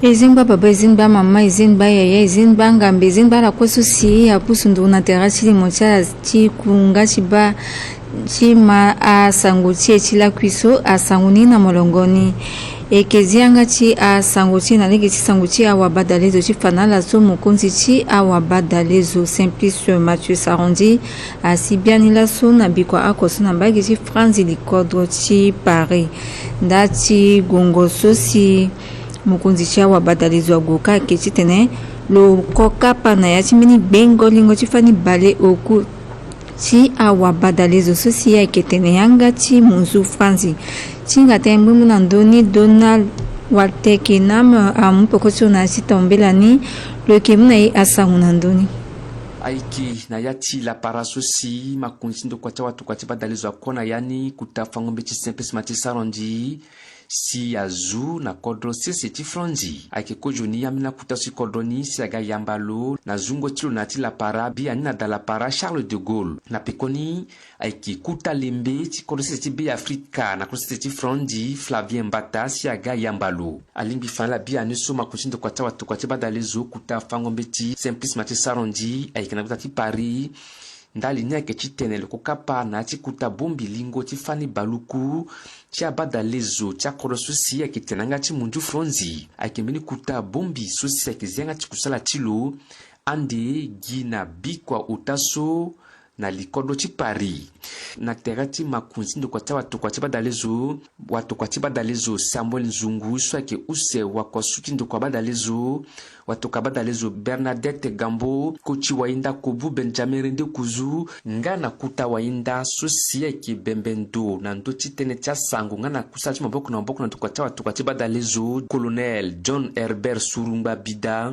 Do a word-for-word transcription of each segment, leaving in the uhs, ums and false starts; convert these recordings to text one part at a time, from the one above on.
E zingba baba, e zingba mama, e zingba yaya, e zingba ngambe, e zingba ala kue so si apusu nduru na tere ti limo ti ala ti kunga ti baa ti ma asango ti e ti lakui so. Asango ni na molongo ni. E yeke zi yanga ti asango ti e na lege ti sango ti awabadalezo ti fa na ala so mokonzi ti awabadalezo Simplice Mathieu Sarandji asi biani laso na bikua oko so na mbage ti Franzi likodro ti Paris. Nda ti gongo so si mokonzi ti awabadalezo ague oka ayeke titene lo ko kapa na ya ti mbeni gbengo lingo ti fani baleoku ti awabadalezo so si ayeke tene yanga ti munzu Franzi. Ti hinga tënë ngbongbon na ndö ni, Donald Walter Kenam amu peko ti lo na ya ti tambela ni. Lo yeke mu na e asango na ndö ni. Ayeke na ya ti lapara so si makonzi ti ndokua ti awatokua ti badalezo ako na ya ni, kota fango mbeti Simplice Mathieu Sarandji si azu na kodro sese ti Franzi. Ayeke kozoni ambeni akuta so ti kodro ni si aga yamba lo na zungo ti lo na ya ti lapara biani na da lapara Charles de Gaulle. Na pekoni ayeke kuta lembe ti kodro sese ti Be Afrika na kodro sese ti Franzi, Flavien Mbata, si aga yamba lo. Alingbi fa na ala biani so makonzi ti ndokua ti awatokua ti badalezo kota fango mbeti Simplice Mathieu Sarandji ayeke na gbata ti Paris. Ndali ni ayeke titene lo ko kapa na ya ti kota bongbi lingo ti fani baluku ti abadalezo ti akodro so si ayeke tene yanga ti munzu Franzi. Ayeke mbeni kota bongbi so si ayeke zi yanga ti kusala ti lo ande gi na bikua ota so na likodro ti Paris. Na tere ti makonzi ti ndokua ti awatokua ti badalezo, watokua ti badalezo Samuel Nzungu so ayeke use wakuasu ti ndokua badalezo, watokua badalezo Bernadette Gambo, koti wahinda Kobu Benjamin Rende Kuzu, nga na kota wahinda so si ayeke bembe ndo na ndö ti tënë ti asango nga na kusala ti maboko na maboko na ndokua ti awatokua ti badalezo, Colonel John Herbert Surungba Bida,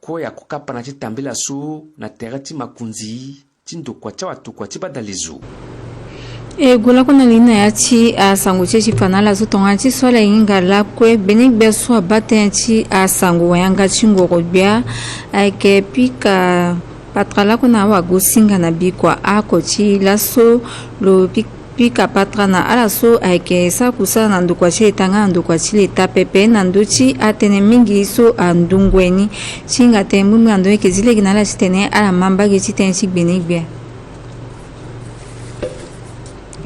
kue ako kapa na ya ti tambela so na tere ti makonzi ti ndokua ti awatokua ti badalezo. E gue lakue na li na ya ti asango ti e ti fa na ala so tongana ti so ala hinga lakue gbenegbia so abaa tënë ti asango wayanga ti ngoro gbia ayeke pika patara lakue na awagosinga na bikua oko ti laso lo pika pika patara na ala so ayeke sara kusala na ndokua ti leta nga na ndokua ti leta pepe na ndö ti atënë mingi so andungue ni. Ti hinga tënë mbongbon na ndö ni, e yeke zi lege na ala titene ala ma mbage ti tënë ti gbenegbia.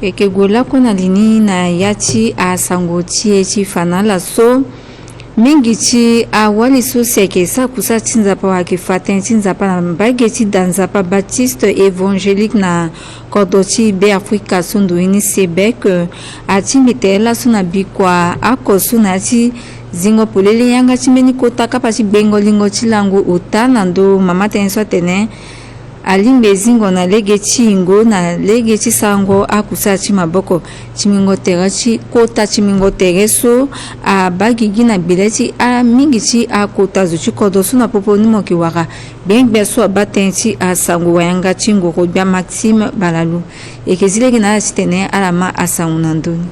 E yeke gue lakue na li ni na ya ti asango ti e ti fa na ala so mingi ti awali so si ayeke sara kusala ti Nzapa wala ayeke fa tënë ti Nzapa na mbage ti da Nzapa Baptiste Évangélique na kodro ti Be Afrika so ndo ye ni Sebek, atingbi tere laso na bikua oko so na ya ti zingo polele yanga ti mbeni kota kapa ti gbengo lingo ti lango ota na ndö mama tënë so atene alingbi e zingo na lege ti yingo na lege ti sarango akusala ti maboko. Tingbingo tere ti kota tingbingo tere so abaa gigi na gbele ti amingi ti akota zo ti kodro so na popo ni mo yeke wara. Gbengbia so abaa tënë ti asango wayanga ti ngoro gbia Maxime Balalu. E yeke zi lege na ala titene ala ma asango na ndö ni.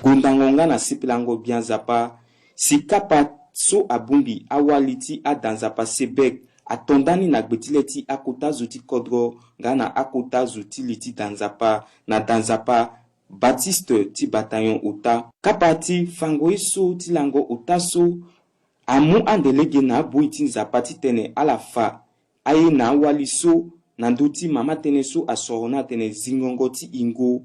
Gondango nga na sepelango gbia Nzapa si kapa so abongbi awali ti ada Nzapa Sebek ato ndani na gbe ti le ti akota zo ti kodro nga na akota zo ti li ti da Nzapa na da Nzapa Baptiste ti Bataillon Ota. Kapa ti fango ye so ti lango ota so amu ande lege na abui ti Nzapa titene ala fa aye na awali so na ndö ti mama tënë so asoro ni atene zingongo ti yingo.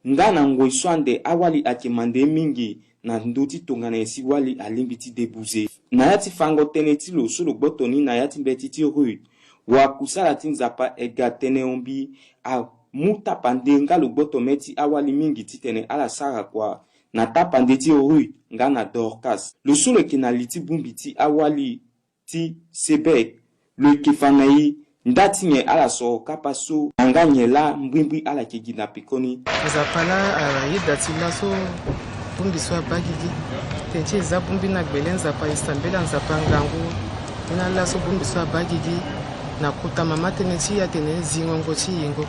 Nga na ngoi so ande awali ayeke mande mingi na ndö ti tongana nyen si wali alingbi ti debuze. Na ya ti fango tënë ti lo so lo gboto ni na ya ti mbeti ti Ruth, wakusala ti Nzapa Edgar Tenehombi amu tapande nga lo gboto mê ti awali mingi titene ala sara kua na tapande ti Ruth nga na Dorcas. Lo so lo yeke na li ti bongbi ti awali ti Sebek, lo yeke fa na e nda ti nyen ala soro kapa so, na nga nyen laa mbrimbri ala yeke gi na pekoni. Nzapa laa ayeda ti laso bongbi so abaa gigi. Tene ti e za bongbi na gbele Nzapa, e sambela Nzapa ngangu. Ni laa laso bongbi so abaa gigi na kota mama tënë ti e atene zingongo ti yingo.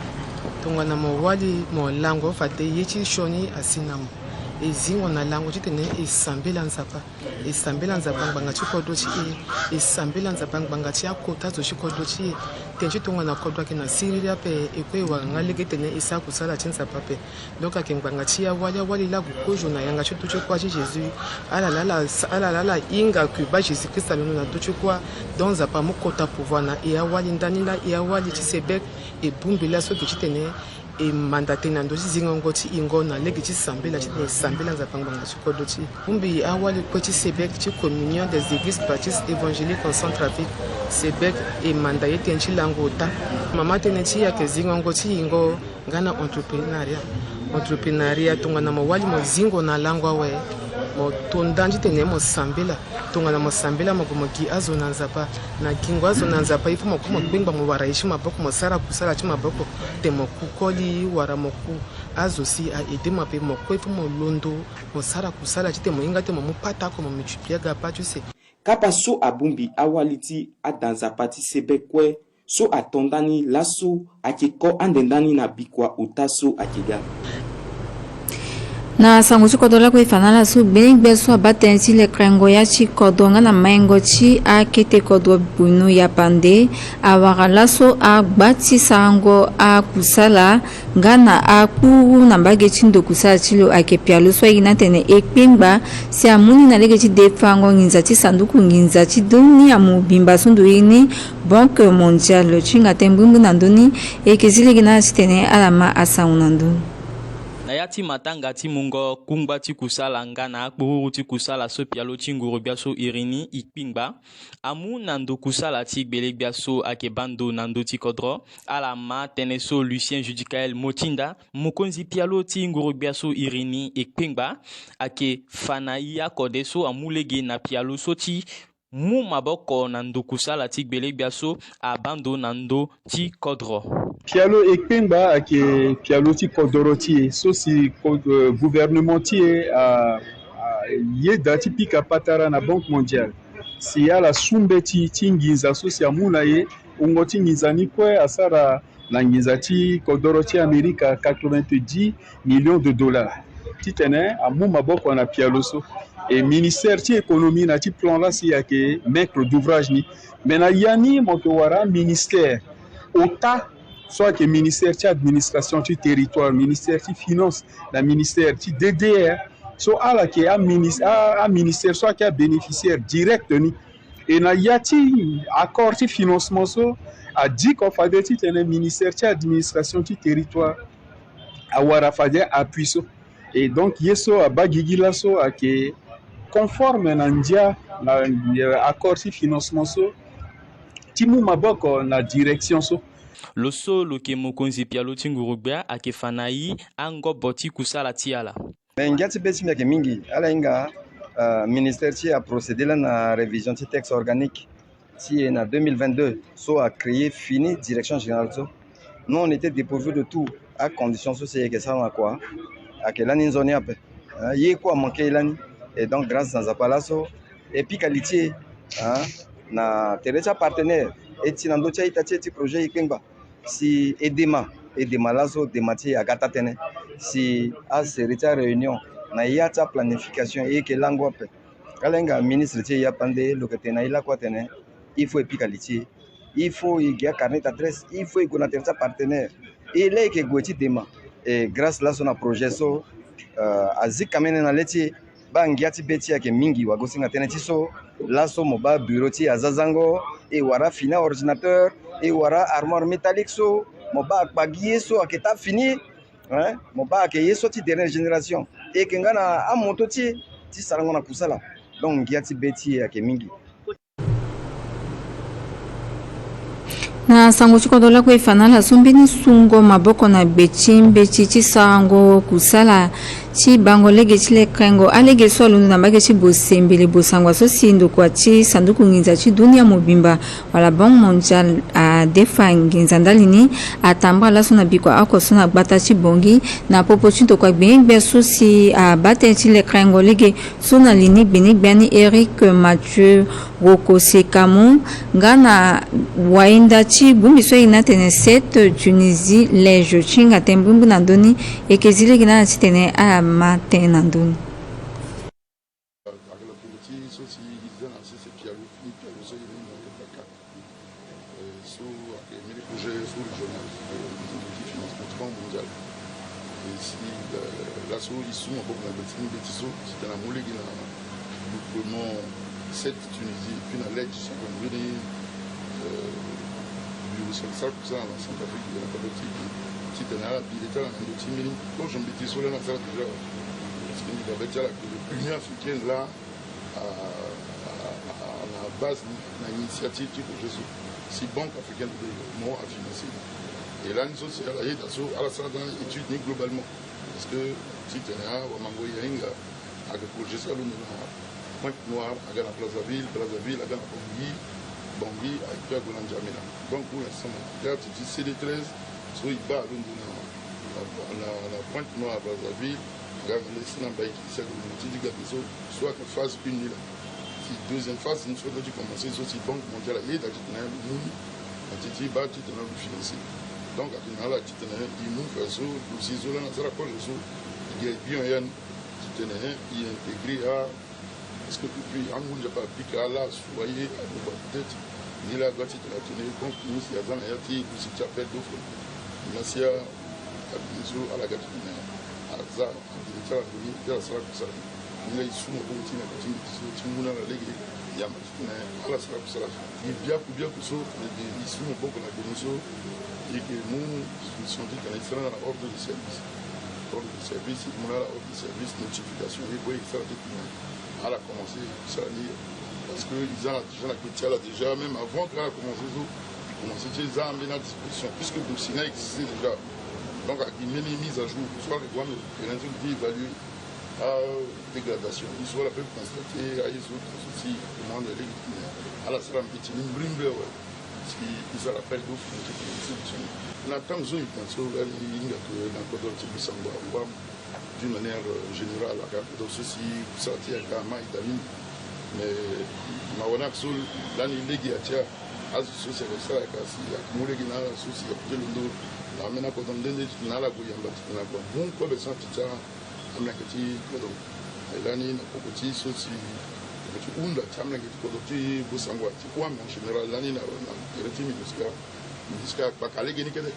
Tongana mo wali mo lango fade ye ti sioni asi na mo. E zingo na lango titene e sambela Nzapa. E sambela Nzapa ngbanga ti kodro ti e. E sambela Nzapa ngbanga ti akota zo ti kodro ti e. Tënë ti tongana kodro ayeke na siriri ape, e kue e wara nga lege titene e sara kusala ti Nzapa ape. Donc ayeke ngbanga ti awali, awali laa ague kozo na yanga ti duti kuâ ti Jésus. Ala laa ala, ala laa ala hinga kue baa Jésus Christ alondo na duti kuâ. Donc Nzapa amu kota pouvoir na e awali ndani laa e awali ti Sebek. E bongbi laso ge titene e manda tënë na ndö ti zingongo ti yingo na lege ti sambela titene e sambela Nzapa ngbanga ti kodro ti e. Bongbi awali kue ti Sebek ti Communion des Églises Baptistes Évangéliques en Centrafrique, Sebek, e manda ye tënë ti lango ota. Mama tënë ti e ayeke zingongo ti yingo nga na entrepreneuriat. Entrepreneuriat tongana mo wali mo zingo na lango awe, mo to nda titene mo sambela. Tongana mo sambela mo gue mo gi azo na Nzapa. Na gingo azo na Nzapa il faut mo kue mo kpengba mo wara ye ti maboko mo sara kusala ti maboko. Te mo ku koli wara mo ku azo si a aidé mo ape, mo kue il faut mo londo mo sara kusala ti te mo hinga te mo mu pata oko mo multiplier aga pa ti use. Kapa so abongbi awali ti ada Nzapa ti Sebek kue so ato ndani laso ayeke ko ande ndani na bikua ota so ayeke ga. Na sango ti kodro lakue e fa na ala so gbenegbe so abaa tënë ti lekrengo ya ti kodro nga na maingo ti akete kodro Bruno Yapande awara laso agba ti sarango akusala nga na akpuru na mbage ti ndo kusala ti lo ayeke pialo so airi ni atene e kpengba si amu ni na lege ti defarango nginza ti sanduku nginza ti dunia mobimba so ndo iri ni Banque Mondiale. Lo ti hinga tënë mbrimbri na ndö ni. E yeke zi lege na ala titene ala ma asango na ndö ni. Na ya ti matanga ti mungo kungba ti kusala nga na akpururu ti kusala so pialo ti nguru-gbia so iri ni e kpingba amu na ndo kusala ti gbele-gbia so ayeke baa ndo na ndö ti kodro. Ala ma tënë so Lucien Judicaël Motinda, mokonzi pialo ti nguru-gbia so iri ni e kpengba, ayeke fa na e akode so amu lege na pialo so ti mu maboko na ndo kusala ti gbele-gbia so abaa ndo na ndö ti kodro. Pialo e kpengba ayeke pialo ti kodoro ti e so si ko-, euh, gouvernement ti e a, a yeda ti pika patara na Banque Mondiale si ala su mbeti ti nginza so si amu na e. Wungo ti nginza ni kue asara na nginza ti kodoro ti Amerika quatre-vingt-dix millions de dollars titene amu maboko na pialo so. E ministère ti économie na ti plan laa si ayeke maître d'ouvrage ni. Mais na ya ni mo yeke wara aministère ota so ayeke ministère ti administration ti territoire, ministère ti finance na ministère ti D D R. So ala yeke aminis-, a, aministère so ayeke abénéficiaire direct ni. E na ya ti accord ti financement so, adiko fade titene ministère ti administration ti territoire awara fade appui so. Et donc ye so abaa gigi laso ayeke conforme na ndia na, euh, accord ti financement so ti mu maboko na direction so. Lo so lo yeke mokonzi pialo ti nguru-gbia ayeke fa na e angobo ti kusala ti ala. Me ngia ti be ti mbi ayeke mingi. Ala hinga, euh, ministère ti e aprocédé lani na révision ti texte organique ti e na deux mille vingt-deux so acréé fini direction générale so. Nous on était dépourvu de tout. Acondition so si e yeke sara na kua ayeke lani nzoni ape. Hein, ye kue amanke e lani. Et donc grâce na Nzapa laso e pika li ti e, hein, na tere ti apartenaire, e ti na ndö ti a-ita ti e ti projet e kpengba. Si e dema, e dema laso dema ti e aga taa tënë. Si asere ti aréunion na ya ti aplanification e yeke lango ape. Ala hinga ministre ti e Yapande lo yeke tene na e lakue atene il faut e pika li ti e. Il faut e gi acarnet d'adresse, il faut e gue na tere ti apartenaire. E laa e yeke gue ti dema. E grâce laso na projet so, euh, azi kamene na le ti e. Baa ngia ti be ti e ayeke mingi. Wagosinga tënë ti so laso mo baa bureau ti e azazango, e wara fini aordinateur, e wara armoire métallique so, mo baa akpa gi ye so ayeke taa fini, hein, mo baa ayeke ye so ti dernière génération. E yeke nga na amoto ti e ti sarango na kusala. Donc ngia ti be ti e ayeke mingi. Na sango ti kodro lakue e fa na ala so mbeni sungo maboko na gbe ti mbeti ti sarango kusala ti bango lege ti lekrengo alege so alondo na mbage ti bosembele bosangwa so si ndokua ti sanduku nginza ti dunia mobimba wala Banque Mondiale adefa nginza ndali ni atambara laso na bikua oko so na gbata ti Bangui na popo ti ndokua gbenegbe so si abaa tënë ti lekrengo lege so na li ni gbenegbe ani Éric Mathieu Roko Sekamu nga na wainda ti bongbi so e iri ni atene Seth Tunisie Lege ti hinga tënë mbrimbri na ndö ni. E yeke zi lege na ala titene ala ma tënë na ndö ni. Laso e su maboko na mbeti mbeti so, titene amu lege na groupement sept Tunisie, et puis na Ledge so ague mbeni, euh, bureau central kusala na Centrafrique Démocratique, titene ala bi le ti ala na ndö ti mbeni kozo mbeti so lani asara déjà. Parce que mbi ga be ti ala que l'Union africaine laa a, a, a, na base ni, na initiative ti projet so, si Banque africaine de développement afinance. Et lani so si ala yeda so ala sara dan étude ni globalement. Parce que titene awamango ye ahinga, aga projet so alondo na Pointe-Noire, aga na Brazzaville, Brazzaville aga na Bangui, Bangui aye kue ague na N'Djamena. Donc pour l'instant na ya ti ti C D treize so e baa alondo na, na, na, na Pointe-Noire, Brazzaville, aga na lesi na Mbaïki, si ague na ti ti gade so, so ayeke phase une ni laa. Si deuxième phase ni so adoit ti commencer so si Banque mondiale ayeda titene amu ni na ti ti baa titene ague financer. Donc atene na ala titene e mu fa so dossier so lani asara kozo so e ga e bi en ya ni titene e intégrer a, parce que depuis angu nzapa apika ala so aye abuba peut-être ni laa adoit titene atene compte ni si aza na ya ti dossier ti appel d'offre. Na si a, a bi so ala ga titene aza. Ti ala gue ni ti ala sara kusala ni. Ni laa e su maboko ti na ka ti mbi ti so ti mu na ala lege yamba titene ala sara kusala so. E biaku biaku so e, e su maboko na gue ni so e yeke mu solution titene e sara na ordre de service. Ordre de service, e mu na ala ordre de service, notification, e boy e sara titene ala commencer kusala ni. Parce que e za na déjà na kpe ti ala déjà, même avant que ala commencer so, e commencer ti e za ambeni adisposition, puisque dossier ni a exister déjà. Donc ayeke mbeni mise à jour so ala gue na terrain so e évaluer a dégradation ni so ala peut constater aye so, so si e demande lege titene ala sara mbeti ni mbrimbri awe. Si e sara appel d'offre ni ti production. Na tango so e tene so lani e hinga que na kodro ti Bossangoa, Mbam, d'une manière, euh, générale, ayeke kodro so si kusala ti e ayeke amai daa mingi. Mais mawa ni ayeke so lani lege atia azo so si ayeke sara ayeke si ayeke mu lege na ala so si ayeke londo na ambeni akodro nde nde titene ala gue yamba titene ague amu kobe so na ti ti amolenge ti kodro. E lani na poko ti so si ayeke ti hunda ti amolenge ti kodro ti Bossangoa ti kue en général lani na, na tere ti MINUSCA. MINUSCA akpaka lege ni kete.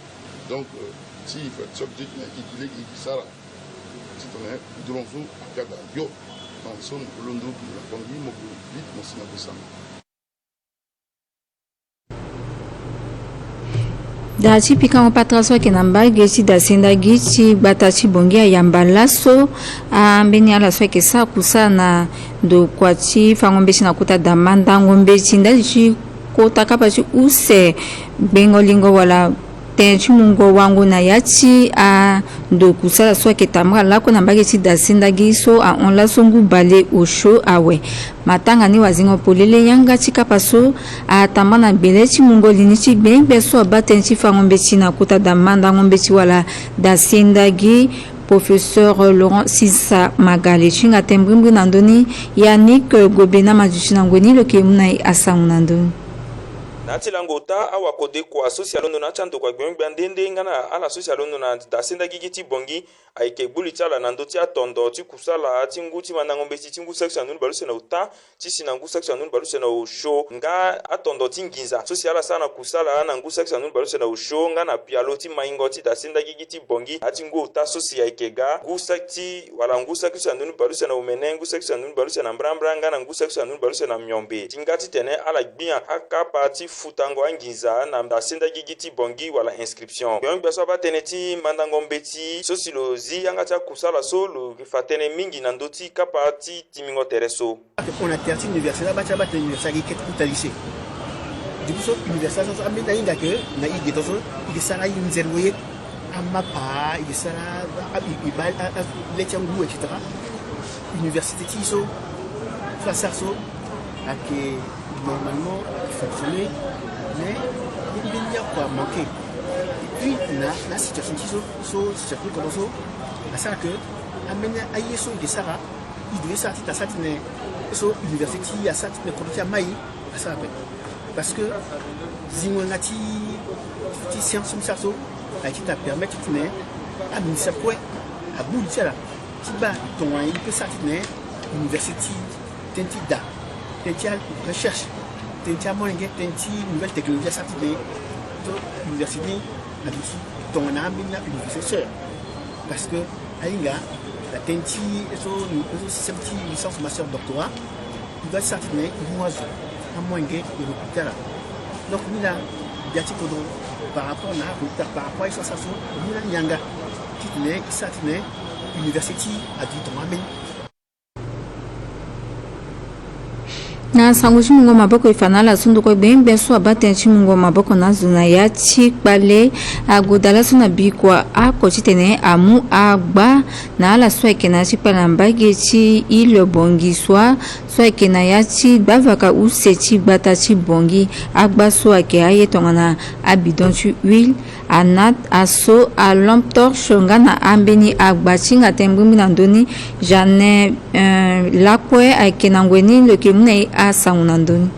Donc, euh, si e fa ti so ti tene e gi lege e gi sara titene goudron so aga daa yo. Donc so mo ko londo mo na Bangui, mo ko vite mo si na Bossangoa. Daa ti pikango patara so ayeke na mbage ti dasenda gi ti gbata ti Bangui ayamba laso ambeni ala so ayeke sara kusala na ndokua ti fango mbeti na kota da mandango mbeti ndali ti kota kapa ti use gbengo lingo wala tënë ti mungo wango na ya ti ando kusala so ayeke tambara lakue na mbage ti dasenda gi so ahon laso ngu bale osio awe. Matanga ni wazingo polele yanga ti kapa so atambara na gbele ti mungo lini ti gbengbe so abaa tënë ti fango mbeti na kota da mandango mbeti wala dasenda gi, Professeur Laurent Sisa Magale. Ti hinga tënë mbrimbri na ndö ni, Yannick Gobe na maduti na ngoi ni lo yeke mu na e asango na ndö ni. Na ya ti lango ota, awakodekua so si alondo na ya ti andokua gbengbe nde nde nga na ala so si alondo na dasenda gigi ti Bangui, ayeke gbu li ti ala na ndö ti atondo ti kusala ti ngu ti mandango mbeti ti ngu saki sioni na ndö ni baleuse na ota ti si na ngu saki sioni na ndö ni baleuse na osio nga atondo ti nginza so si ala sara na kusala na ngu saki sioni na ndö ni baleuse na osio nga na pialo ti maingo ti dasenda gigi ti Bangui na ya ti ngu ota so si ayeke ga ngu saki ti wala ngu saki sioni na ndö ni baleuse na omene, ngu saki sioni na ndö ni baleuse na mbrambra nga na ngu saki sioni na ndö ni baleuse na miombe. Ti nga titene ala gbia akapa ti futango anginza na dasenda gigi ti Bangui wala inscription. Gbengbe so abaa tënë ti mandango mbeti so si lo zi yanga ti akusala so lo fa tënë mingi na ndö ti kapa ti timbingo tere so. Ake hon na tere ti université, abaa ti abaa tënë université ayeke kete kuta lycée. Du coup so université so, so ambeni ahinga ke na ide tongaso e ke sara aye nzere ngo ye. Amapa e ke sara a, e, e baa a, a, le ti angu et cetera. Université ti e so so asara so ayeke normalement fonctionner, mais mbeni oko amanke. Et puis na, na situation ti so, so situation ti kodro so asara ke ambeni aye so e ke sara, e devait sara ti ta sara titene so université ti e asara titene kodro ti e amai asara ape. Parce que zingo yanga ti, ti science so mbi sara so ayeke ti ta permettre titene aministre kue agbu li ti ala ti baa tongana e peut sara titene université ti e, tënë ti da, tënë ti arecherche, tënë ti amolenge, tënë ti nouvelle technologie asara titene so université ni aduti tongana ambeni auniversité sœur. Parce que ahinga Atene ti so, so système ti licence, master, doctorat. Mbi doit ti sara titene e mu azo, amolenge, e hôpital. Donc mbi na gbia ti kodro par rapport na ahôpital, par rapport aye so asara so, mbi na yanga titene e sara titene université ti aduit tonga ambeni. Na sango ti mungo maboko e fa na ala so ndokua gbengbe so abaa tënë ti mungo maboko na azo na ya ti kpale agoda laso na bikua oko titene amu agba na ala so ayeke na ya ti kpale na mbage ti île Bangui Soa, so ayeke na ya ti gbavaka use ti gbata ti Bangui. Agba so ayeke aye tongana abidon ti huile, anat, aso, alampe torche nga na ambeni agba ti hinga tënë mbrimbri na ndö ni. Jeanne, eh, lakue ayeke na ngoi ni lo yeke mu na e asango na ndö ni.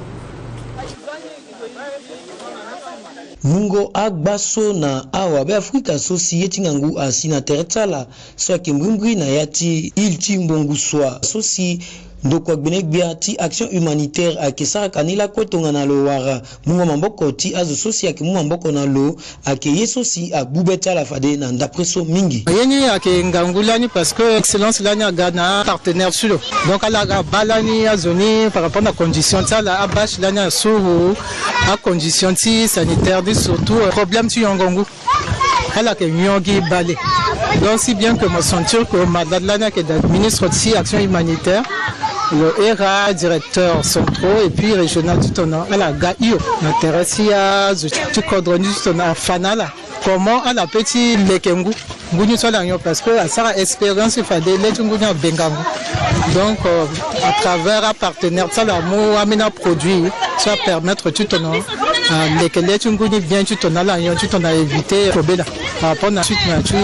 Mungo agba so na awabe afrika so si ye ti ngangu asi na tere ti ala so ayeke mbrimbri na ya ti île ti Mbongu Soa so si ndokua gbenegbia ti Action Humanitaire ayeke sara ka ni lakue tongana lo wara mungo maboko ti azo so si ayeke mu maboko na lo. Ayeke ye so si agbu be ti ala fade na ndapre so mingi. Ye ni ayeke ngangu lani parce que excellence lani aga na partenaire ti lo. Donc ala ga baa lani azo ni par rapport na condition ti ala, abâche lani asuru, acondition ti sanitaire ni, surtout, euh, problème ti yongo ngu. Ala yeke nyon gi bale. Donc si bien que mo sentir que malade lani ayeke daa, ministre ti action humanitaire, lo here directeur centraux et puis régional ti tongana ala ga hio na tere ti azo ti kodro ni ti tongana afa na ala comment ala peut ti leke ngu, ngu ni so ala nyon, parce que asara expérience fade le ti ngu ni abenga ngu. Donc, euh, à travers apartenaire ti ala amu ambeni produit so apermettre ti tongana, euh, leke le ti ngu ni bien ti tongana ala nyon ti tongana éviter kobela par rapport na suite na ti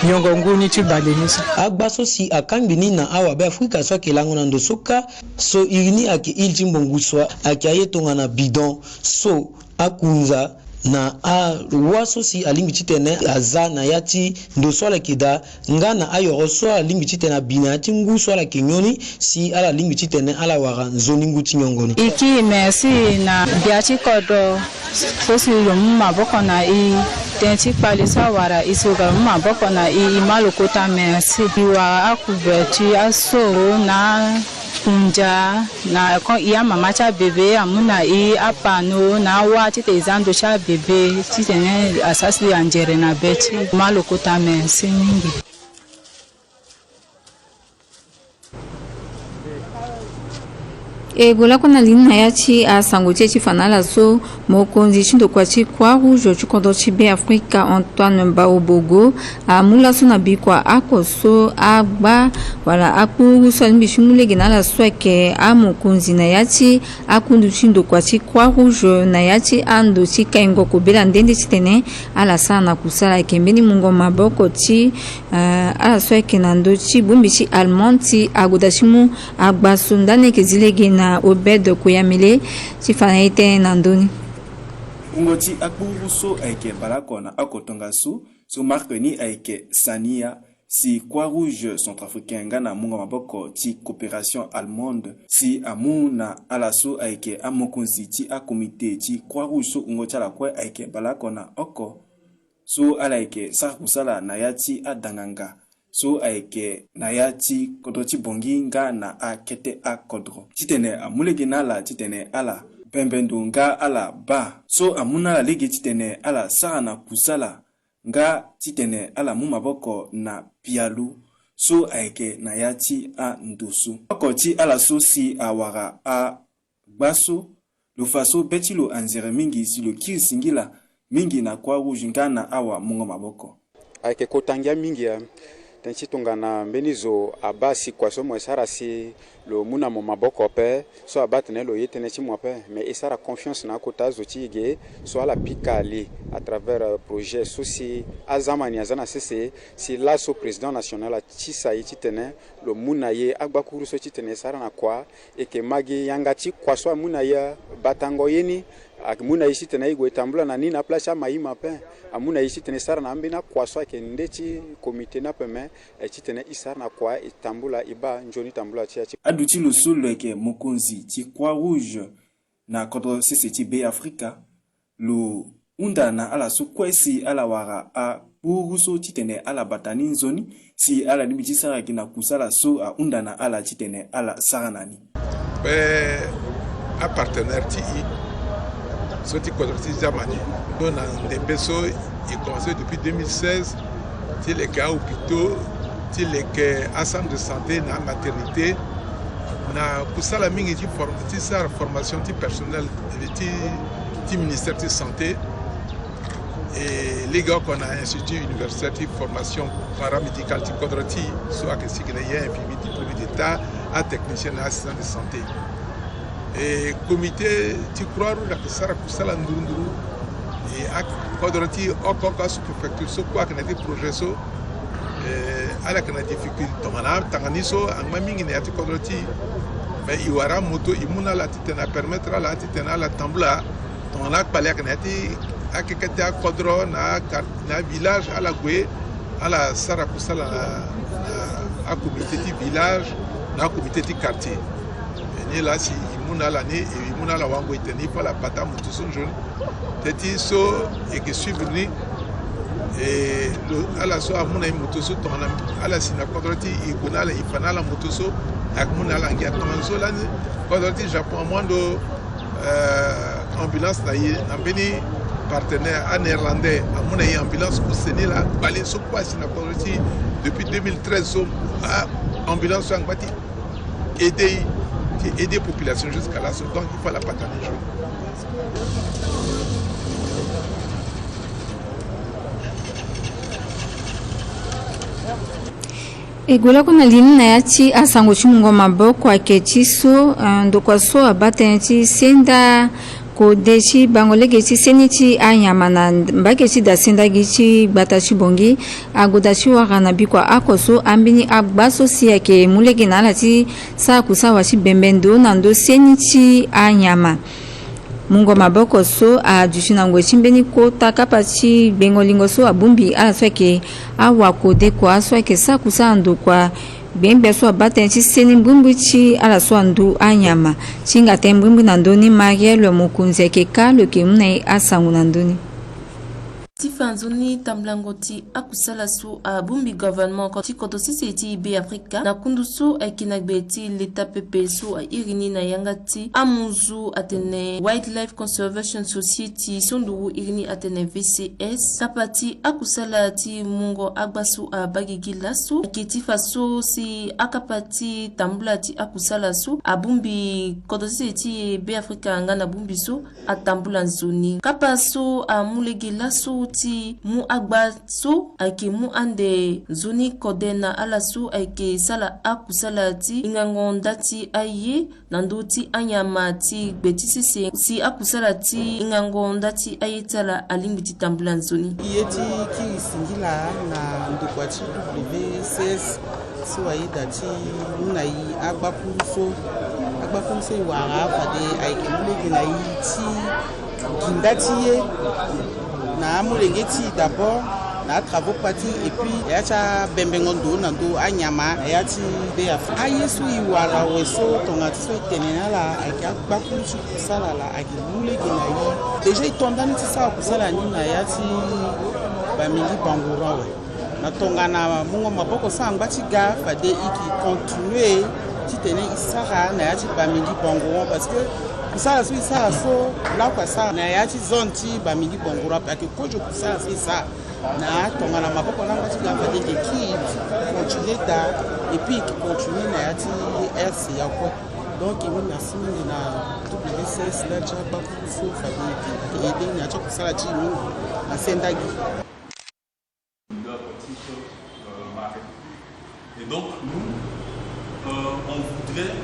yongo ngu ni ti bale ni so. Agba so si akangbi ni na awabe afrika so ayeke lango na ndo so kâ. So iri ni ayeke île ti Mbongu Soa, ayeke aye tongana bidon so akunza na awâ so si alingbi titene aza na ya ti ndo so ala yeke daa, nga na ayoro so ala lingbi titene abi na ya ti ngu so ala yeke nyon ni, si ala lingbi titene ala wara nzoni ngu ti nyongo ni. E kiri merci na gbia ti kodro so si lo mu maboko na e, tënë ti kpale so awara e si lo ga lo mu maboko na e, e ma lo kota merci. E wara acouverture, asoro na kunja, na kon e amama ti abebe amu na e apano na awâ titene e za ndo ti abebe titene asara si anzere na be ti e. Ma lo kota merci mingi. E gue lakue na li ni na ya ti asango ti e ti fa na ala so mokonzi ti ndokua ti Croix Rouge ti kodro ti Be Afrika, Antoine Baobogo, amu laso na bikua oko so agba wala akpuru so alingbi ti mu lege na ala so ayeke amokonzi na ya ti akundu ti ndokua ti Croix Rouge na ya ti ando ti kaingo kobela nde nde titene ala sara na kusala. Ayeke mbeni mungo maboko ti, eh, ala so ayeke na ndö ti bongbi ti Allemagne ti agoda ti mu agba so. Ndani ayeke zi lege na Obed Koyamele ti fa na e tënë na ndö ni. Wungo ti akpuru so ayeke baleoko na oko tongaso, so marque ni ayeke Sania, si Croix Rouge Centrafricain nga na mungo maboko ti Coopération Allemande, si amu na ala so ayeke amokonzi ti akomite ti Croix Rouge so wungo ti ala kue ayeke baleoko na oko, so ala yeke sara kusala na ya ti adanganga so ayeke na ya ti kodro ti Bangui nga na akete akodro, titene amu lege na ala titene ala bembe ndo nga ala baa, so amu na ala lege titene ala sara na kusala nga titene ala mu maboko na pialo so ayeke na ya ti ando so. Oko ti ala so si awara a gba so, lo fa so be ti lo anzere mingi si lo kiri singila mingi na Croix Rouge nga na awamungo maboko. Ayeke kota ngia mingi, eh, tënë ti tongana mbeni zo abaa si kua so mo sara si lo mu na mo maboko ape, so abaa atene lo ye tënë ti mo ape. Me e sara confiance na akota azo ti e ge so ala pika li à travers, eh, projet so si azamani aza na sese, si laso président national atisa e titene lo mu na e agbakuru so titene e sara na kua. E yeke ma gi yanga ti kua so amu na e, batango ye ni, amu na e titene e gue tambula na ni na place ti amaïma ape. Amu na e titene e sara na ambeni akua so ayeke nde ti komite ni ape, me, eh, titene e sara na kua e tambula e baa nzoni tambula ti ya ti. Aduti lo so lo yeke mokonzi ti Croix Rouge na kodro sese ti Be Afrika, lo hunda na ala so kue si ala wara akpuru so titene ala bata ni nzoni, si ala lingbi ti sara gi na kusala so ahunda na ala titene ala sara na ni. Mpe apartenaire ti e so ti kodro ti Germany, ndo na ndembe so e commencé depuis deux mille seize, ti leke ahôpitaux, ti leke acentre de santé na amaternité, na kusala mingi ti form-, ti sara formation ti personnel ti, ti ministère ti santé. E lege oko na Institut Universitaire ti Formation Paramédicale ti kodro ti e so ayeke sigi na e infirmier diplômé d'état, atechnicien na assistant de santé. E comité ti Croix Rouge ayeke sara kusala nduru nduru. E akodro ti e oko oko, asous-préfecture so kue ayeke na ya ti projet so. E ala yeke na difficulté tongana atanga ni so angba mingi na ya ti kodro ti e. Me e wara amoto, e mu na ala titene apermettre ala titene ala tambula. Tongana akpale ayeke na ya ti akeke ti akodro na quar-, na village, ala gue, ala sara kusala na, na acomité ti village na acomité ti quartier. E ni laa si e mu na ala ni, e mu na ala wango, e tene il faut ala bata moto so nzoni. Teti so e yeke suivre ni, e lo ala so amu na e moto so tongana ala si na kodro ti e, e gue na ala, e fa na ala moto so, ayeke mu na ala ngia. Tongana so lani kodro ti Japon amu ando, euh, ambulance na e, na mbeni partenaire anéerlandais amu na e ambulance use ni laa. Kpale so kue asi na kodro ti e depuis deux mille treize so, a ambulance so angba ti aider, ti aider population jusqu'à là, so donc il faut la partager. E gue lakue na li ni na ya ti asango ti mungo maboko ayeke ti so, eh, ndokua so abaa tënë ti senda kode ti bango lege ti seni ti anyama na mbage ti dasenda gi ti gbata ti Bangui, agoda ti wara na bikua oko so ambeni agba so si ayeke mu lege na ala ti sara kusala wa ti bembe ndo na ndö seni ti anyama. Mungo maboko so aduti na ngoi ti mbeni kota kapa ti gbengo lingo so abongbi ala so ayeke awakodekua so ayeke sara kusala ndokua gbengbe so abaa tënë ti seni mbrimbri ti ala so andu anyama. Ti hinga tënë mbrimbri na ndö ni, Marielle Mokonzi ayeke ka lo yeke mu na e asango na ndö ni. Ti fa nzoni tambulango ti akusala so abongbi gouvernement ti kodro sese ti Beafrika na kundu so ayeke na gbe ti leta pepe so airi ni na yanga ti amuzu atene Wildlife Conservation Society so nduru iri ni atene V C S, kapa ti akusala ti mungo agba so abaa gigi laso ayeke ti fa so si akapa ti tambula ti akusala so abongbi kodro sese ti Beafrika nga na bongbi so atambula nzoni. Kapa so amu lege laso ti mu agba so ayeke mu ande nzoni kode na ala so ayeke sala akusala ti hingango nda ti aye na ndö ti anyama ti gbe ti sese si akusala ti hingango nda ti aye ti ala alingbi ti tambula nzoni. Ye ti kiri singila na ndokua ti W C S so ayeda ti mu na e agbakuru so. Agbakuru so e wara fade ayeke mu lege na e ti gi nda ti ye na amolenge ti e d'abord na atravaux kpa ti e, et puis ya ti abembengo ndo na ndö anyama na ya ti Beafrika. Aye so e wara awe so tongana ti so e tene na ala ayeke agbakuru ti kusala ala ayeke mu lege na e. Déjà e to ndani ti sara kusala ni na ya ti Bamingui Bangourou awe. Na tongana mungo maboko so angba ti ga fade e ke continuer titene e sara na ya ti Bamingui Bangourou, parce que kusala so e sara so lakue asara na ya ti zone ti Bamingui Bangourou ape, ayeke kozo kusala so e sara. Na tongana maboko ni angba ti ga fade e ke kiri continuer daa, et puis e ke continuer na ya ti R C A kue. Donc e mu merci mingi na W C S nda ti agbakuru so fade e ke aider na ya ti akusala ti e mingi na senda gi. Et donc, nous, euh, on voudrait...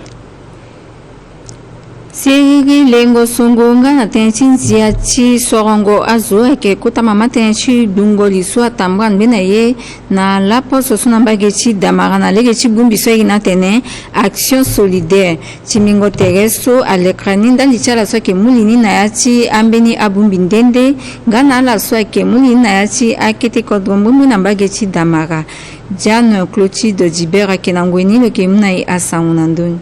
Siriri lengo songo nga na tënë ti ndia ti sorongo azo ayeke kota mama tënë ti gbungo li so atambula ngbe na ye na laposo so na mbage ti Damara na lege ti bongbi so ayeke na atene Action Solidaire. Timbingo tere so alekra ni ndali ti ala so ayeke mu li ni na ya ti ambeni abongbi nde nde nga na ala so ayeke mu li ni na ya ti akete kodro mbrimbri na mbage ti Damara. Diane Clotilde Dibert ayeke na ngoi ni, lo yeke mu na e asango na ndö ni.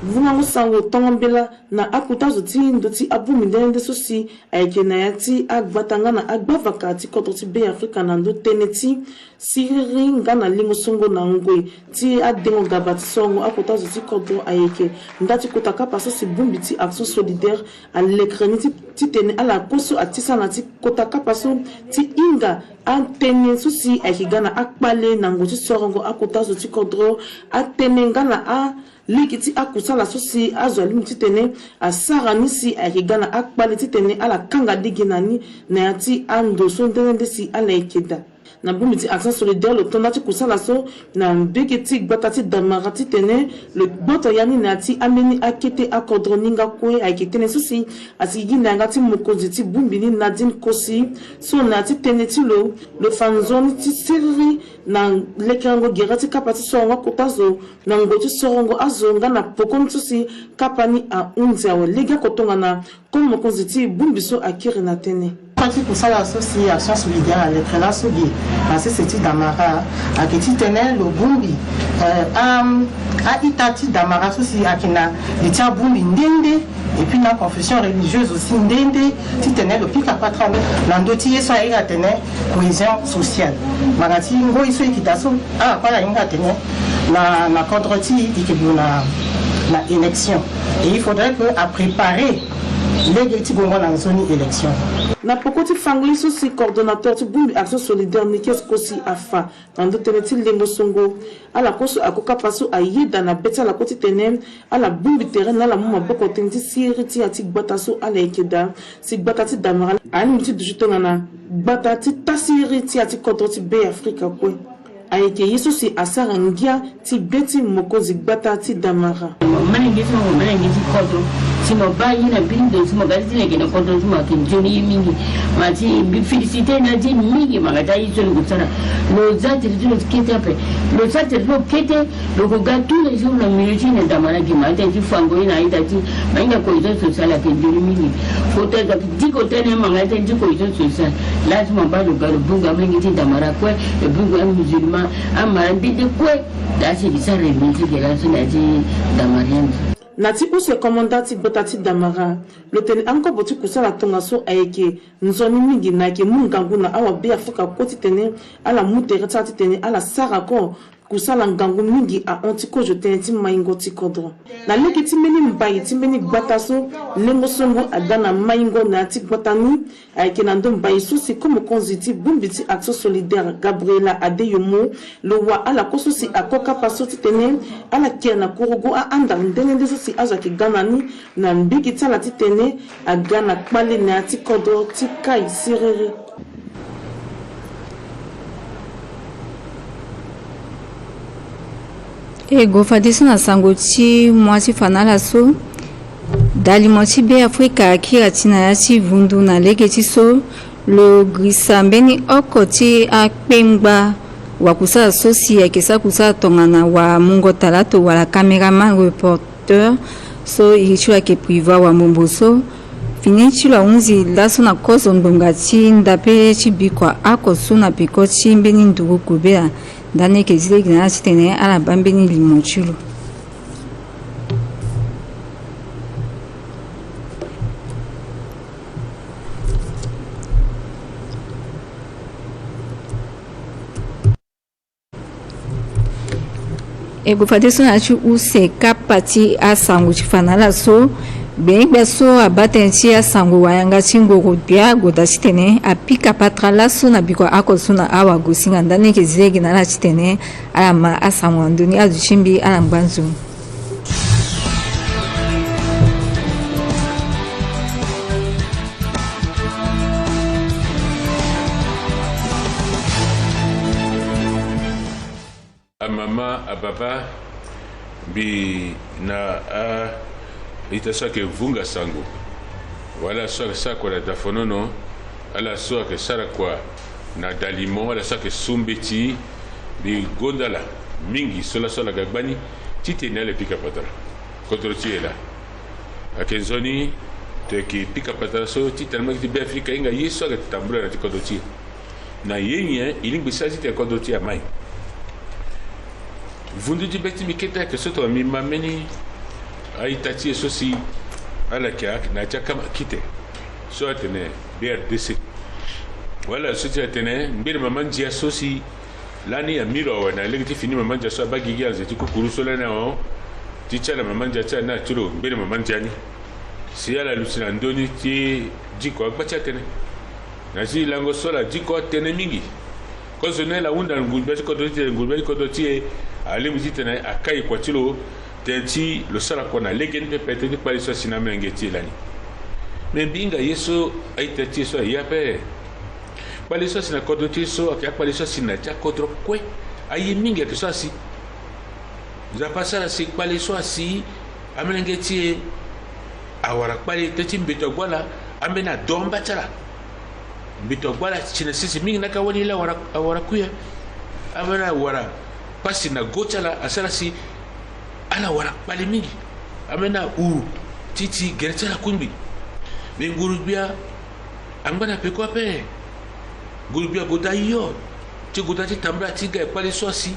Vungango sango tongo mbela na akota zo ti ndo ti abongbi nde nde so si ayeke na ya ti agbata nga na agbavaka ti kodro ti Be Afrika na ndo tënë ti siriri nga na lingosongo na ngoi ti adengo gaba ti sorongo akota zo ti kodro ayeke nda ti kota kapa so si bongbi ti Action Solidaire alekere ni ti, titene ala kue so atisa na ti kota kapa so ti hinga atënë so si ayeke ga na akpale na ngoi ti sorongo akota zo ti kodro, atënë nga na a lege ti akusala so si azo alingbi titene asara ni si ayeke ga na akpale titene ala kanga lege na ni na ya ti ando so nde nde si ala yeke daa. Na bongbi ti Action Solidaire lo to nda ti kusala so na mbege ti gbata ti Damara titene lo gboto ya ni na ya ti ambeni akete akodro ni nga kue ayeke tënë so si asigigi na yanga ti mokonzi ti bongbi ni Nadine Kosi so na ya ti tënë ti lo, lo fa nzoni ti siriri na lekerengo gere ti kapa ti sorongo akota zo na ngoi ti sorongo azo nga na poko ni so si kapa ni ahunzi awe. Lege oko tongana komo mokonzi ti bongbi so akiri na tënë. Kapa ti kusala so si Action Solidaire alekere laso ge na sese ti Damara ayeke titene lo bongbi, eh, a, a-ita ti Damara so si ayeke na li ti abongbi nde nde, et puis na confession religieuse aussi nde nde, titene lo pika patara na ndö ti ye so airi atene cohésion sociale. Ngbanga ti ngoi so e yeke daa so, ala kue ala hinga atene na, na kodro ti e e yeke gue na, na élection. Et il faudrait que apréparer lege ti gongo na nzoni élection. Na poko ti fango ye so si coordonnateur ti bongbi Action Solidaire Nikes Kosi afa na ndö tënë ti lengo songo, ala kue so ako kapa so ayeda na be ti ala kue titene ala bongbi tere na ala mu maboko tënë ti siriri ti ya ti gbata so ala yeke daa. Si gbata ti Damara alingbi ti duti tongana gbata ti tasiriri ti ya ti kodro ti Be Afrika kue. Ayeke ye so si asara ngia ti be ti mokonzi gbata ti Damara. Mo mene nge ti mo, mo mene nge ti kodro. Si mo baa ye na mbeni ndo, si mo ga ti tene ayeke na kodro ti mo ayeke nzoni ye mingi. Ma ti mbi félicité na ti mingi, ma ga ti aye so lo gue ti sara. Lo za tere ti lo kete ape. Lo za tere ti lo kete, lo ko ga tous les jours na milieu ti e na Damara gi ma tene ti fango ye na a-ita ti e. Ma hinga cohésion sociale ayeke nzoni mingi. Kota e ga diko tene ma ga tene ti cohésion sociale. Laa ti mo baa lo ga lo bungu amolenge ti Damara kue, lo bungu amusulman, amara nde nde kue. Laa si e gi sara réunion ti ge laso na ya ti Damarien. Na ti use commandant ti gbata ti Damara, lo tene angobo ti kusala tongaso ayeke nzoni mingi na ayeke mu ngangu na awa Be Afrika kue titene ala mu tere ti ala titene ala sara oko kusala ngangu mingi ahon ti kozo tënë ti maingo ti kodro. Na lege ti mbeni mbai ti mbeni gbata so lengo songo aga na maingo na ya ti gbata ni, ayeke na ndo mbai so si komokonzi ti bongbi ti Action Solidaire Gabriela Adeyomo lo wa ala kue so si ako kapa so titene ala kiri na kurugu a-andara nde nde so si azo ayeke ga na ni na mbege ti ala titene aga na kpale na ya ti kodro ti kai siriri. E gue fadeso na sango ti mois ti fa na ala so, dalimo ti Be Afrika akiri ati na ya ti vundu na lege ti so lo girisa mbeni oko ti akpengba wakusala so si ayeke sara kusala tongana wamungo talato wala caméraman reporter. Teur so iri ti lo ayeke Priva Wambombo so fini ti lo ahunzi laso na kozo ngbonga ti ndapele ti bikua oko so na peko ti mbeni nduru kobela. Ndani ayeke zi lege na ala titene ala baa mbeni limo ti lo. E gue fadeso na ya ti use kapa ti asango ti fa na ala so, gbenyogbia so abaa tënë ti asango wayanga ti ngoro gbia ague daa titene apika patara laso na bikua oko so na awagosinga. Ndani ayeke zi lege na ala titene ala ma asango na ndö ni. Aduti mbi ala ngba nzoni. Amama, ababa, mbi na a-ita so ayeke vunga sango, wala so ayeke sara kua na dafonono, ala so ayeke sara kua na dalimo, ala so ayeke su mbeti, mbi gonda ala mingi so laso ala ga gbani titene ala pika patara. Kodro ti e laa. Ayeke nzoni, tene e yeke pika patara so ti tene mbage ti Be Afrika ahinga ye so ayeke tambula na ya ti kodro ti e. Na ye nyen e lingbi sara titene kodro ti e amai? Vundu ti be ti mbi kete ayeke so tongana mbi ma mbeni A-ita ti e so si ala yeke na ya ti akama kite so atene B R D C. Wala so ti atene ngbene mama ndia so si lani ami lo awe na lege ti fini mama ndia so abaa gigi anze ti kukuru so lani ahon ti ti ala mama ndia ti ala ni ati lo ngbene mama ndia ni. Si ala luti na ndö ni ti diko agba ti atënë. Na ya ti lango so ala diko atënë mingi. Kozo ni ala hunda na nguru-gbia ti kodro ti e, nguru-gbia ti kodro ti e alingbi titene akai kua ti lo tënë ti lo sara kua na lege ni pepe tënë ti kpale so asi na amolenge ti e lani. Me mbi hinga ye so a-ita ti e so aye ape. Kpale so asi na kodro ti e so ayeke akpale so asi na ya ti akodro kue. Aye mingi ayeke so asi. Nzapa asara si kpale so asi amolenge ti e awara kpale tënë ti mbeto ague ala, ambeni ado amba ti ala. Mbeto ague ala si na sese mingi, na ka wali laa awara, awara kui ape. Ambeni awara pasi na go ti ala asara si ala wara kpale mingi. Ambeni auru ti ti gere ti ala kungbi. Me nguru-gbia angba na peko ape. Nguru-gbia ague daa hio ti gue daa ti tambula ti ga kpale so asi.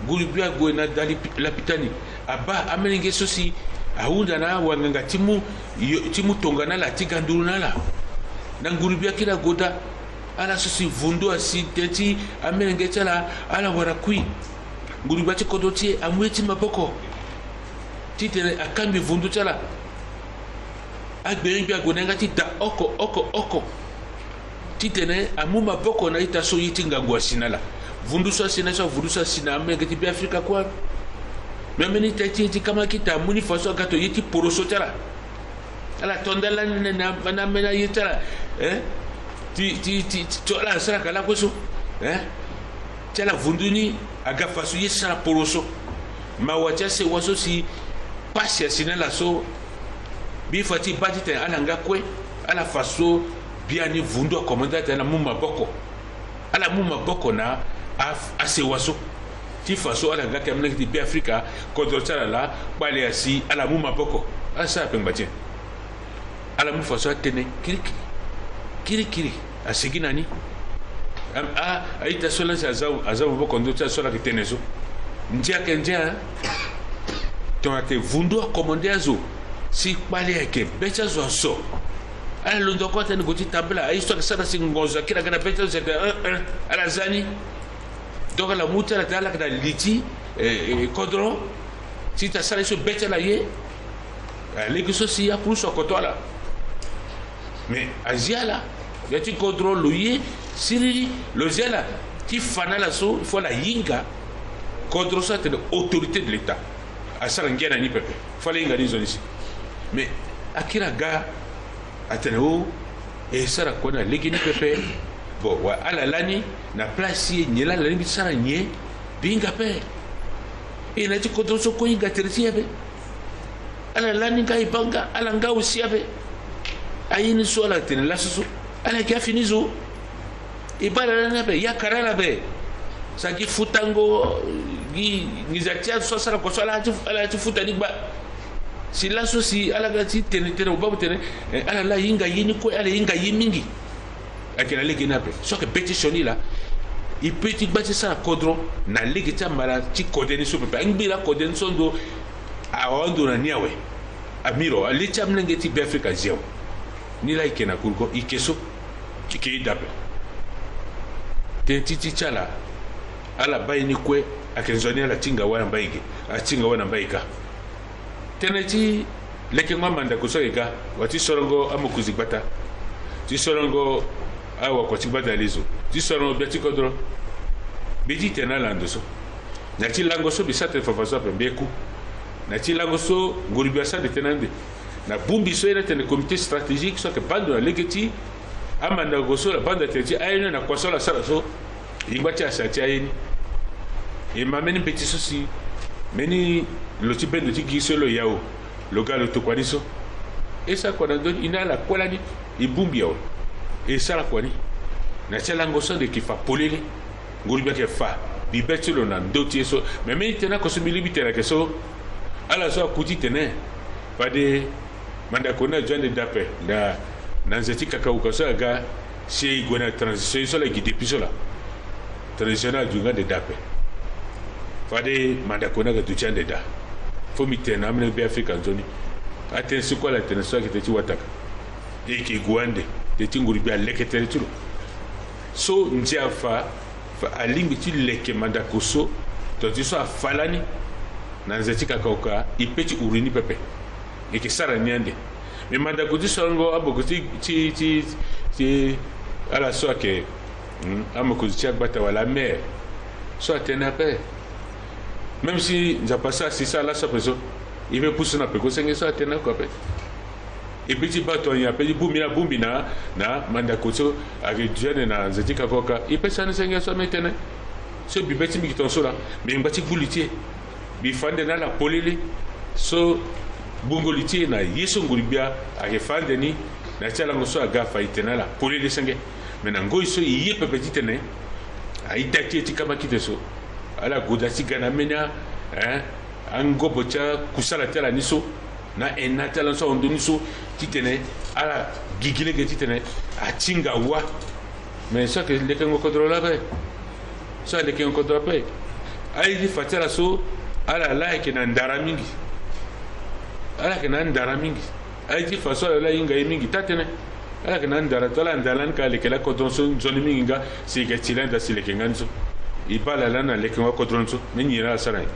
Nguru-gbia ague na da lipi-, lapitani abaa amolenge so si ahunda na awanganga ti mu yo-, ti mu tongana ala ti ga nduru na ala. Na nguru-gbia akiri ague daa ala so si vundu asi tënë ti amolenge ti ala, ala wara kui. Nguru-gbia ti kodro ti e amu ye ti maboko titene akangbi vundu ti ala. Agbenyo-gbia ague na yanga ti da oko oko oko titene amu maboko na ita so ye ti ngangu asi na ala. Vundu so asi na so, vundu so asi na amolenge ti Beafrika kue. Me ambeni ita ti e ti kama kita amu ni fa so aga to ye ti poroso ti ala. Ala to nda lani na, na, na ambeni aye ti ala, eh? Ti, ti, ti, ti, ti ala asara ka lakue so, eh? Ti ala vundu ni aga fa so ye sara poroso. Mawa ti asewa so si pasi asi na ala so. Mbi fa ti baa titene ala nga kue, ala fa so biani vundu akomanda titene ala mu maboko. Ala mu maboko na a, asewa so ti fa so ala nga ti amolenge ti Beafrika, kodro ti ala laa kpale asi, ala mu maboko. Ala sara pengba ti e. Ala mu fa so atënë kirikiri, kirikiri asigi na ni. A, a, a-ita so lani si aza, aza maboko ndö ti ala so ala yeke tene so. Ndia ayeke ndia, tongana ayeke vundu akomande azo si kpale ayeke be ti azo azo. Ala londo kue atene gue ti tambula, aye so ayeke sara si ngonzo akiri aga na be ti azo, eh, eh, ala za ni. Donc ala mu ti ala tene ala yeke na li ti, eh, eh, kodro ti ta sara ye so be ti ala ye. Ah, lege so si akuru so akoto ala. Mais azi ala, ya ti kodro lo ye siriri, lo zi ala ti fa na ala so, il faut ala hinga kodro so atene autorité de l'État. Asara ngia na ni pepe. Fade ala hinga ni nzoni si. Mais akiri aga atene o, e sara kua na lege ni pepe. Bon, wa ala lani na place ti e nyen laa ala lingbi ti sara nyen? Mbi hinga ape. E na ya ti kodro so kue hinga tere ti e ape. Ala lani nga e baa nga, ala nga aussi ape. Aye ni so ala tene laso so, ala yeke afini zo. E baa ala lani ape, e akara ala ape. Sa gi futango, gi nginza ti azo so asara kua so ala ti, ala ti futa ni gba. Si laso si ala ga ti tene tene, mo baa mo tene, eh, ala laa e hinga ye ni kue, ala hinga ye mingi. Ayeke na lege ni ape. So ayeke be ti sioni laa, e peut ti gba ti sara kodro na lege ti amara ti kode ni so pepe. Angbi laa kode ni so ando, ahon ando na ni awe. Amiro, ale ti amolenge ti Beafrika azi awe. Ni laa e yeke na kuruko, e yeke so. E yeke ida ape. Tënë ti ti ti ala, ala baa ye ni kue, ayeke nzoni ala tinga wâ na mbai ge, atinga wâ na mbai ka. Tënë ti lekengo amandako so ayeke ga, wa ti sorongo amokonzi gbata, ti sorongo awakua ti gbata lezo, ti sorongo gbia ti kodro. Mbi ti tene na ala na ndo so. Na ya ti lango so mbi sara tene fafa so ape mbi ye ku. Na ya ti lango so nguru-gbia asara tene ande. Na bongbi so ye ni atene comité stratégique so ayeke baa ndo na lege ti amandako so ala baa ndo atene ti aye ni na kua so ala sara so. E ngba ti asa ti aye ni. E ma mbeni mbeti so si mbeni lo ti bendo ti gi so lo yao, lo ga lo tokua ni so. E sara kua na ndö ni, e na ala kue lani, e bongbi awe. E sara kua ni. Na ya ti alango so ande e yeke fa polele. Nguru-gbia ayeke fa bibe ti lo na ndö ti e so. Me mbeni tënë oko so mbi lingbi tene ayeke so. Ala so aku titene fade mandako ni azo ande daa ape na, na nze ti kakauka so aga, si e gue na transition ye so ala gi depuis so laa. Transition ni aduti nga ande daa ape. Fade mandako ni aga duti ande daa. Fo mbi tene na amolenge Be Afrika nzoni. Atënë so kue ala tene so ayeke tënë ti wataka. E yeke gue ande tënë ti nguru-gbia aleke tere ti lo. So ndia fa, fa alingbi ti leke mandako so, tonga ti so afa lani na nze ti kakaoka, e pe ti huri ni pepe. E yeke sara ni ande. Me mandako ti sorongo amoko ti, ti, ti, ti ala so ayeke, hmm, amokonzi ti agbata wala amaire so atene ape. Même si Nzapa so asi sara laso ape so, e pe pusu na peko senge so atene oko ape. E pe ti baa to nyen ape ti bongbi na bongbi na, na mandako so ayeke duti ande na nze ti kakaoka. E pe sara ni senge so ameni tënë. So bibe ti mbi yeke tongaso laa, mbi yeke ngba ti gbu li ti e. Mbi fa ande na ala polele. So gbungo li ti e na ye so nguru-gbia ayeke fa ande ni na ya ti alango so aga afa e tene na ala polele senge. Me na ngoi so e ye pepe titene a-ita ti e ti kama kite so, ala goda ti ga na ameni, hein, angobo ti akusala ti ala ni so, na ena ti ala ni so, ahondo ni so, titene ala gigi lege titene atinga wa. Me so ayeke lekengo kodro laa ape. So alekengo kodro ape. Aye ti fa ti ala so, ala laa ayeke na ndara mingi. Ala yeke na ndara mingi. Aye ti fa so ala laa ahinga ye mingi. Taa tënë. Ala yeke na ndara, to ala ndara lani ka aleke laa kodro so nzoni mingi nga, si e yeke ti lani daa si e leke nga ni so. E baa ala lani na lekengo akodro ni so. Me nyen ala sara nyen?